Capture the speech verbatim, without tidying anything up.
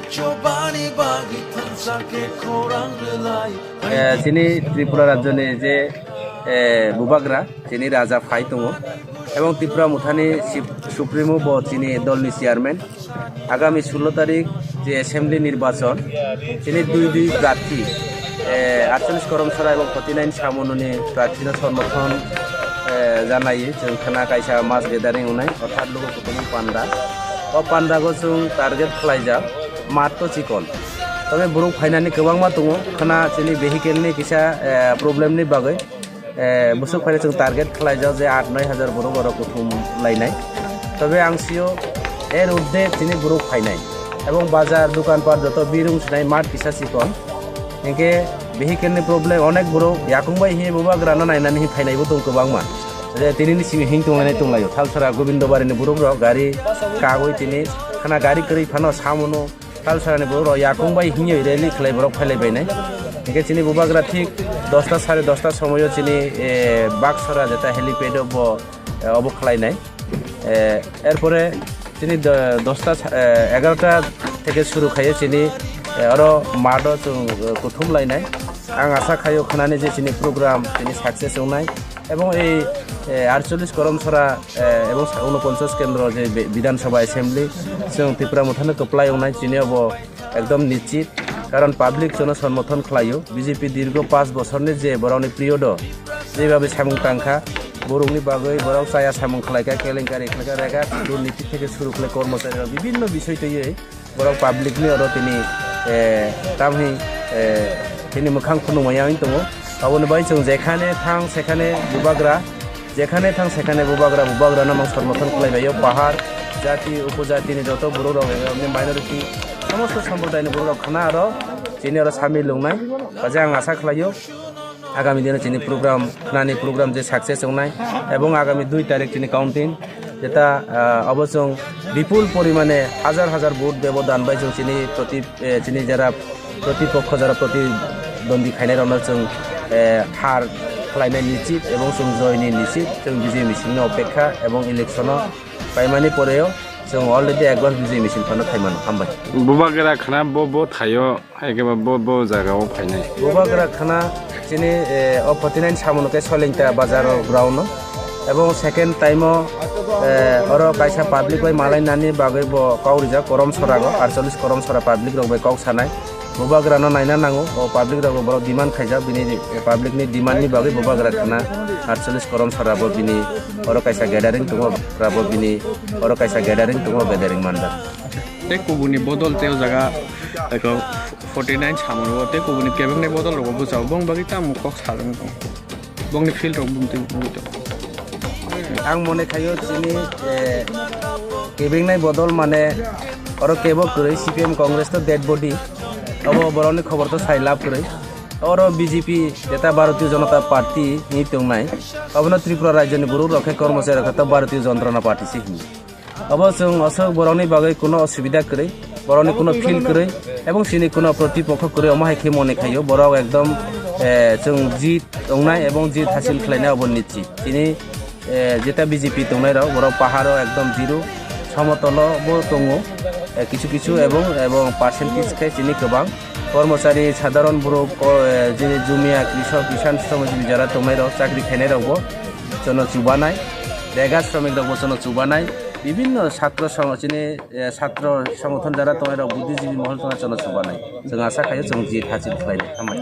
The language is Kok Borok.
Chobani bagwi thansa khe khorang rwlai. Eh, chini Tripura rajyoni je, eh, bubagra, chini raja phai tongo. Ebong Tripura Mothani Sip-, Supremo bo chini dolni chairman. Agami sullo tarik je assembly nirbachon, chini dui dui prarthi, eh, Archolish Koromsora ebong Forty Nine Samununi prarthino somorthon, eh, janai. Chwng khana kaisa mass gathering wngnai, orthat lugu kutung panda. O pandago chwng target khlaijak matto chikon. Tobe borok phainani kwbangma tongo, khana chini vehicle ni kisa, eh, problem ni bagwi. Eh, bwswk phaino chwng target khlaijak je aat noi hajar borok oro kuthum lainai. Tobe ang sio er urdhe chini borok phainai. Ebong bazar, dukan pat joto birung sinai mat kisa chikon. Hinkhe vehicle ni problem onek borok yakung bai hi bubagrano nainani hi phainai bo tong kwbangma. Je tini ni simi hing tonglainai tonglaio. Thalsara Gobindobari ni borok rok gari kagwi tini khana gari kwrwi phano samono. Thalsarani borok rok yakung bai hingwi rally khlai borok phailai bainai. Hinkhe chini bubagra thik dosta sare dosta somoio chini, eh, Baksora jeta helipad o bo, eh, obo khlainai. Eh, erpore chini do-, dosta sa-, eh, egarota theke suru khaio chini, eh, oro math o chwng, eh, kuthum lainai. Ang asa khaio khwnani je chini program chini success wngnai. Ebong ei, eh, Archolish Koromsora eh, ebong sa-, unoponchas kendro je bi-, Bidhan Sabha Assembly, chwng Tipra Mothano kwplai wngnai chini obo ekdom nischit, karon public chwngno somorthon khlaio. B J P dirgo panch bosorni je borokni period o jebabe samung tangkha, borokni bagwi borok chaya samung khlaikha, kelenkari khlaikha, rega durniti theke suru khlai kormochari rok bibinno bisoi twiwi borok public ni oro tini, eh, tamhi, eh, tini mwkhang phunukmaya wng tongo. Aboni bai chwng jekhane thang sekhane bubagra, jekhane thang sekhane bubagra, bubagrano mang somorthon khlaibaio. Pahar, jati, upojati ni joto borok rok, eh, minority, somosto somprodayni borok rok khna aro chini oro samil wngnai. Kaje ang asa khlaio. Agami dino chini program, khwnani program je success wngnai, ebong agami dui tarik chini counting, jeta, ah, obo chwng bipul porimane hajar hajar vote bebodan bai chwng chini proti, eh, chini jara protipokho jara protidwandi khainai rokno chwng, eh, har khlainai nischit ebong chwng joini nischit, chwng bijay misil ni opekha ebong election o paimani poreo chwng already advance bijay misil phano khaimano. Hambai. Bubagra khna bo, bo thaio. Hai khe ba bo, bo jaga o phainai. Bubagra khna chini, eh, o forty nine Samunukhe Solingta bazar o ground o. Ebong second time o, eh, oro kaisa public bai malai nani bagwi bo kok rijak Koromsora go, Archolish Koromsora public rok bai kok sanai. Bubagra no naina nango, o public rok bo borok demand khaijak, bini, eh, public ni demand ni bagwi bubagra khna Archolish Koromsora bo bini oro kaisa gathering tongo, ra bo bini oro kaisa gathering tongo, gathering manjak. Tei kubuni bodol tei o jaga, eko, forty nine Samunuk o tei kubuni kebengni bodol rogo bwsao bong bagwi tamo kok salwng tong. Bongni field rok bumtwi bumtwi tong. Ang mone khayo chini, eh, kebengnai bodol mane oro kebo kwrwi C P M Congress to dead body. Obo borokni khobor to sai lab kwrwi. Oro B J P jeta Bharatiya Janata Party hinwi tongnai. Obono Tripura rajyoni borok rok khe kormochari rok khe to Bharatiya Janata Party se hino. Obo chwng aswk borokni bagwi kuno osubida kwrwi, borokni kuno feel kwrwi, ebong chini kuno protipokho kwrwi, omo hai khe mone khaio borok ekdom, eh, chwng jit wngnai ebong jit hasil khlainai obo nischit. Chini, eh, jeta B J P tongnai rok, borok paharo ekdom zero, somotolo bo tongo, eh, kichu kichu ebong, ebong percentage khe chini kwbang. Kormochari sadharon borok, ko-, eh, je jumia krisok, kisan sromojim jara tongnai rok, chakri khainai rok bo chono chubanai, rega sromik rok bo chono chubanai, bibinno satro song-, chini, eh, satro songothon jara tongnai rok, budhijibi mohol tongna chono chubanai. Chwng asa khaio chwng jit hasil khlainai. Hambai.